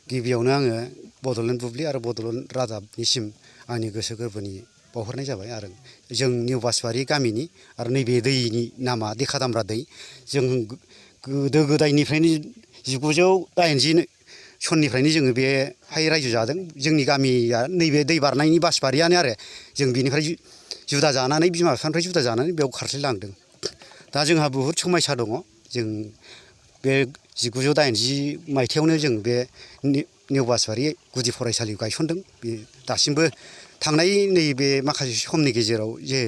गिबियावनो आङो बड'लेण्ड बुब्लि आरो बड'लेण्ड रादाबनिसिम आंनि गोसो गोरबोनि बावहरनाय जाबाय आरो जों निउ बासबारि गामिनि आरो नैबे दैनि नामा देखा-दामब्रा दै जों गोदो गोदायनिफ्रायनो 1980 सननिफ्रायनो जोङो बेहाय रायजो जादों जोंनि गामिया नैबे दै बारनायनि बासबारियानो आरो जों बिनिफ्राय जुदा जानानै बिमा बिफानिफ्राय जुदा जानानै बेयाव खारस्लायलांदों दा जोंहा बुहुद समयसा दङ जों बे 1980 मायथाइयावनो जों बे निउ बासबारि गुदि फरायसालि गायसनदों बे दासिमबो थांनाय नैबे माखासे समनि गेजेराव जे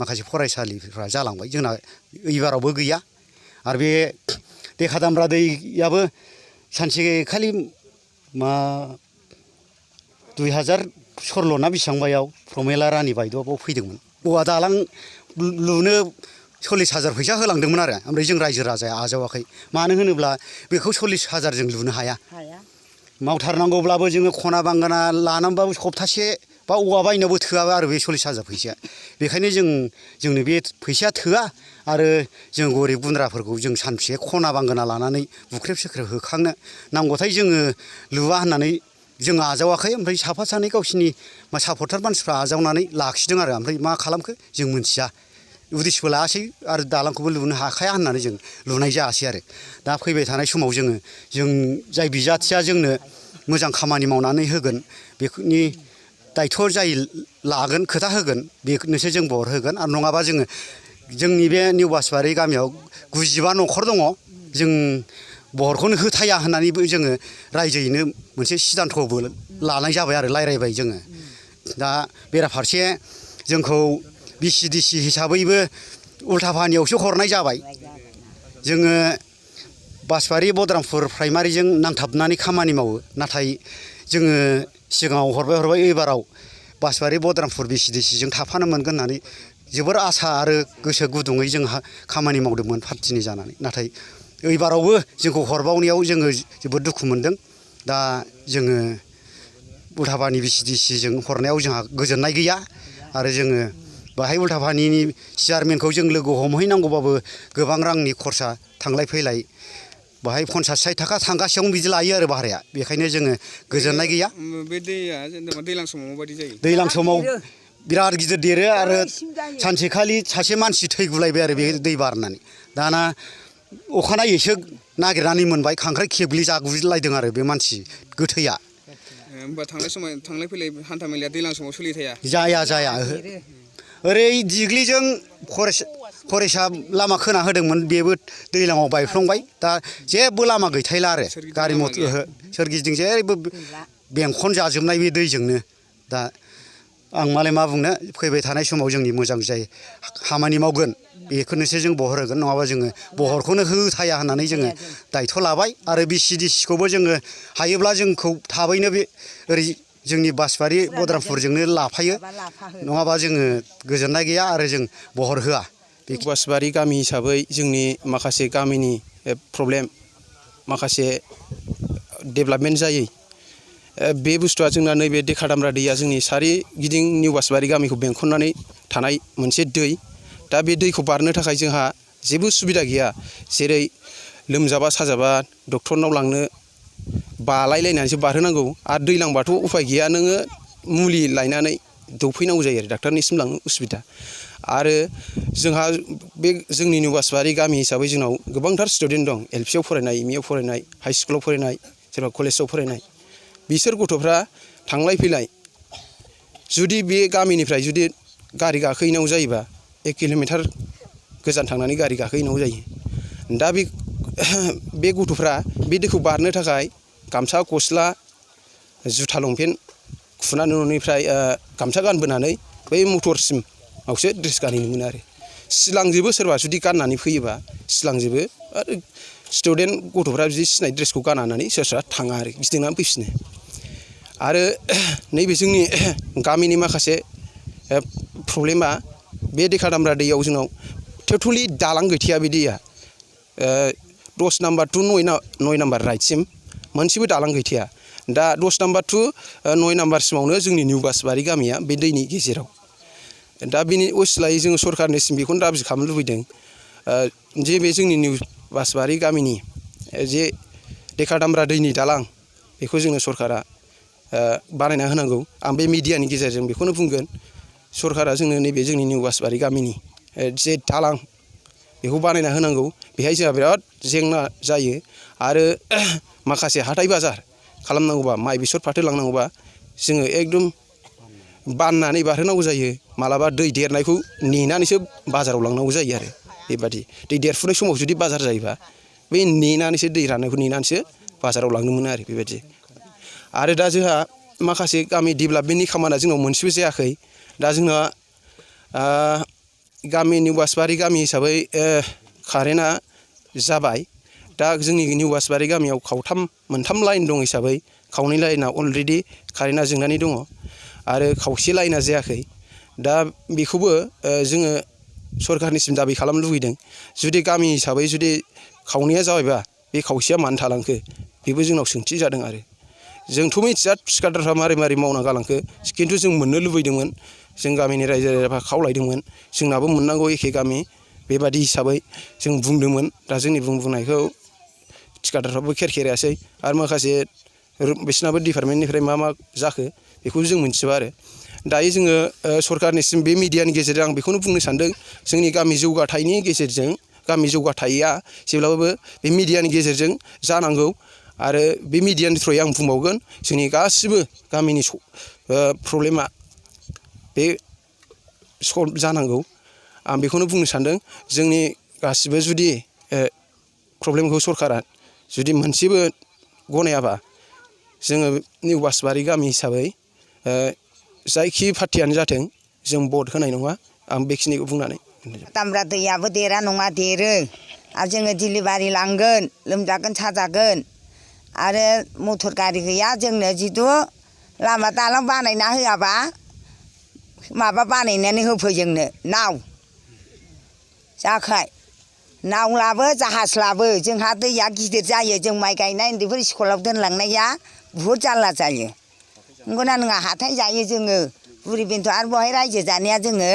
माखासे फरायसालिफ्रा जालांबाय जोंना एबारावबो गैया आरो बे देखा-दामब्रा दैयाबो सानसेखालि मा 2016 ना बेसेबांबायाव प्रमेला रानि बायद'आ बाव फैदोंमोन औवा दालां लुनो 40,000 फैसा होलांदोंमोन आरो ओमफ्राय जों रायजो राजाया आजावाखै मानो होनोब्ला बेखौ 40,000 जों लुनो हाया मावथारनांगौब्लाबो जोङो खना बांगाना लानांबाबो सप्तासे बा औवा बायनायावबो थोआबा आरो बे 40,000 फैसाया बेखायनो जोंनो बे फैसाया थोआ आरो जों गरिब गुन्द्राफोरखौ जों सानसे खना बांगाना लानानै बुख्रेब सुख्रेब होखांनो नांगौथाय जोङो लुवा होननानै जों आजावाखै ओमफ्राय साफा सानै गावसिनि सापर्टार मानसिफ्रा आजावनानै लाखिदों आरो ओमफ्राय मा खालामखो जों मिथिया उदिसबो लायासै आरो दालांखौबो लुनो हाखाया होननानै जों लुनाय जायासै आरो दा फैबाय थानाय समाव जों जाय बिजाथिया जोंनो मोजां खामानि मावनानै होगोन बेनि दायथ' जाय लागोन खोथा होगोन बेनोसो जों बहर होगोन आरो नङाबा जोंनि बे निउ बासबारि गामियाव 95 न'खर दङ जों बहरखौनो होथाया होननानैबो जोङो रायजोयैनो मोनसे सिदानथ'बो लानाय जाबाय आरो रायज्लायबाय जोङो दा बेराफारसे जोंखौ BCDC हिसाबैबो उल्थापानियावसो हरनाय जाबाय जोङो बासबारि बद्रामपुर प्राइमारिजों नांथाबनानै खामानि मावो नाथाय जोङो सिगाङाव हरबाय एबाराव बासबारि बद्रामपुर BCDCजों थाफानो मोनगोन होननानै जोबोर आसा आरो गोसो गुदुङै जों खामानि मावदोंमोन पार्टिनि जानानै नाथाय एबारावबो जोंखौ हरबावनायाव जोङो जोबोद दुखु मोनदों दा जोङो उल्थापानि BCDCजों हरनायाव जोंहा गोजोननाय गैया आरो जोङो बाहाय उल्थापानिनि चेयारमेनखौ जों लोगो हमहैनांगौबाबो गोबां रांनि खरसा थांलाय फैलाय बाहाय 50-60 थाखा थांगासेयावनो बिदि लायो आरो भाराया बेखायनो जोङो गोजोननाय गैया बे दैया जेनेबा दैज्लां समाव माबायदि जायो दैज्लां समाव बिराद गिदिर देरो आरो सानसेखालि सासे मानसि थैगुलायबाय आरो बे दै बारनानै दाना अखानायैसो नागिरनानै मोनबाय खांख्राइ खेबलि जागुलायदों आरो बे मानसि गोथैया होमबा थांलाय फैलाय हान्था मेलाया दैज्लां समाव सोलिथाया जाया ओरै दिग्लिजों फरेस्टआ लामा खोना होदोंमोन बेबो दैज्लाङाव बायफ्लंबाय दा जेबो लामा गैथायला आरो गारि मटर सोरगिदिं जेरैबो बेंखन जाजोबनाय बे दैजोंनो दा आं मालाय मा बुंनो फैबाय थानाय समाव जोंनि मोजां जाय खामानि मावगोन बेखौनोसो जों बहर होगोन नङाबा जोङो बहरखौनो होथाया होननानै जोङो दायथ' लाबाय आरो BCDCखौबो जोङो हायोब्ला जोंखौ थाबैनो बे ओरै जोंनि बासबारि बद्रामपुरजोंनो लाफायो नङाबा जोङो गोजोननाय गैया आरो जों बहर होआ बासबारि गामि हिसाबै जोंनि माखासे गामिनि प्रब्लेम माखासे डेभेलपमेन्ट जायै बे बुस्थुआ जोंना नैबे देखा-दामब्रा दैया जोंनि सारिगिदिं निउ बासबारि गामिखौ बेंखननानै थानाय मोनसे दै दा बे दैखौ बारनो थाखाय जोंहा जेबो सुबिदा गैया जेरै लोमजाबा साजाबा डक्टरनाव लांनो बालायलायनानैसो बारहोनांगौ आरो दैलांबाथ' उफाय गैया नोङो मुलि लायनानै दौफैनांगौ जायो आरो डाक्टारनिसिम लांनो उसुबिदा आरो जोंहा बे जोंनि निउ बासबारि गामि हिसाबै जोंनाव गोबांथार स्टुडेन्ट दं LPआव फरायनाय MEआव फरायनाय हाइ स्कुलाव फरायनाय सोरबा कलेजाव फरायनाय बिसोर गथ'फ्रा थांलाय फैलाय जुदि बे गामिनिफ्राय जुदि गारि गाखोहैनांगौ जायोबा 1 किल'मिटार गोजान थांनानै गारि गाखोहैनांगौ जायो दा बे गथ'फ्रा बे दैखौ बारनो थाखाय गामसा गस्ला जुथा लंपेन्ट खुनानै न'निफ्राय गामसा गानबोनानै बै मटरसिमावसो ड्रेस गानहैनो मोनो आरो सिलांजोबो सोरबा जुदि गाननानै फैयोबा सिलांजोबो आरो स्टुडेन्ट गथ'फ्रा बिदि सिनाय ड्रेसखौ गाननानै सोरबा थाङा आरो गिदिंनानै फैफिनो आरो नैबे जोंनि गामिनि माखासे प्रब्लेमा बे देखा-दामब्रा दैयाव जोंनाव टटेलि दालां गैथाया बे दैया 10 नाम्बार टु 9 नाम्बार राइटसिम मोनसेबो दालां गैथाया दा 10 नाम्बार टु 9 नाम्बारसिमावनो जोंनि निउ बासबारि गामिया बे दैनि गेजेराव दा बेनि असिलायै जोङो सरकारनिसिम बेखौनो दाबि खालामनो लुबैदों जे बे जोंनि निउ बासबारि गामिनि जे देखा-दामब्रा दैनि दालां बेखौ जोंनो सरकारा बानायना होनांगौ। आं बे मिडियानि गेजेरजों बेखौनो बुंगोन सरकारा जोंनो नैबे जोंनि निउ बासबारि गामिनि जे दालां बेखौ बानायना होनांगौ। बेहाय जोंहा बिराद जेंना जायो आरो माखासे हाथाय बाजार खालामनांगौबा माइ बेसर फाथो लांनांगौबा जोङो एकदम बाननानै बारहोनांगौ जायो। मालाबा दै देरनायखौ नेनानैसो बाजाराव लांनांगौ जायो आरो बेबादि दै देरफुनाय समाव जुदि बाजार जायोबा बै नेनानैसो दै राननायखौ नेनानैसो बाजाराव लांनो मोनो आरो बेबायदि। आरो दा जोंहा माखासे गामि डेभेलपमेन्टनि खामानिया जोंनाव मोनसेबो जायाखै। दा जोंना गामि निउ बासबारि गामि हिसाबै कारेन्टआ जाबाय। दा जोंनि निउ बासबारि गामियाव मोनथाम लाइन दं हिसाबै खावनै लाइना अलरेडि कारेन्टआ जोंनानै दङ आरो खावसे लाइना जायाखै। दा बेखौबो जोङो सरकारनिसिम दाबि खालामनो लुगैदों। जुदि गामि हिसाबै जुदि खावनैया जाबायबा बे खावसेया मानो थालांखो बेबो जोंनाव सोंथि जादों आरो जोंथ' मिथिया थिकादारफ्रा मारै मावना गालांखो खिन्थु जों मोननो लुबैदोंमोन। जों गामिनि रायजो राजाफ्रा खावलायदोंमोन जोंनाबो मोननांगौ एखे गामि बेबादि हिसाबै जों बुंदोंमोन। दा जोंनि बुंनायखौ थिकादारफ्राबो खेरखेरायासै आरो माखासे बिसोरनाबो डिपार्टमेन्टनिफ्राय मा जाखो बेखौ जों मिथिजोबा आरो दायो जोङो सरकारनिसिम बे मिडियानि गेजेरजों आं बेखौनो बुंनो सानदों जोंनि गामि जौगाथायनि गेजेरजों गामि जौगाथाया जेब्लाबो बे मिडियानि गेजेरजों जानांगौ। आरो बे मिडियानि थ्रुयै आं बुंबावगोन जोंनि गासिबो गामिनि प्रब्लेमा बे सल्भ जानांगौ। आं बेखौनो बुंनो सानदों जोंनि गासिबो जुदि प्रब्लेमखौ सरकारा जुदि मोनसेबो गनायाबा जोङो निउ बासबारि गामि हिसाबै जायखि पार्टियानो जाथों जों भट होनाय नङा। आं बेखिनिखौ बुंनानै दामब्रा दैयाबो देरा नङा देरो आरो जोङो डिलिभारि लांगोन लोमजागोन साजागोन आरो मटर गारि गैया जोंनो जिथु लामा दालां बानायना होआबा माबा बानायनानै होफै जोंनो नाव जाखाय नाव लाबो जाहाज लाबो जोंहा दैया गिदिर जायो जों माइ गायनाय उन्दैफोर स्कुलाव दोनलांनाया बुहुद जारला जायो। नंगौना नङा हाथाय जायो जोङो बुरि बेन्थ' आरो बहाय रायजो जानाया जोङो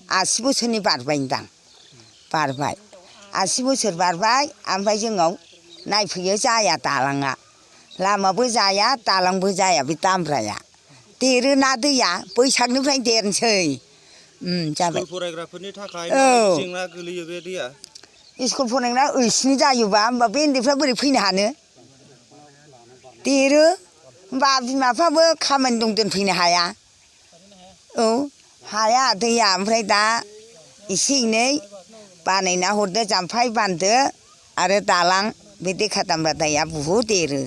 80 बोसोरनि बारबायदां बारबाय 80 बोसोर बारबाय ओमफ्राय जोंनाव नायफैयो जाया दालाङा लामाबो जाया दालांबो जाया बे दामब्राया देरोना दैया बैसागनिफ्रायनो देरनोसै जाबाय। स्कुल फरायग्राफोरनि थाखाय जेंना गोलैयो बे दैया स्कुल फरायग्रा ओइसिनि जायोबा होमबा बे उन्दैफ्रा बोरै फैनो हानो देरो होमबा बिमा बिफाबो खामानि दं दोनफैनो हाया। औ हाया दैया ओमफ्राय दा एसे एनै बानायना हरदो जाम्फै बान्दो आरो दालां बे देखा दामब्रा दैया बुहुद देरो।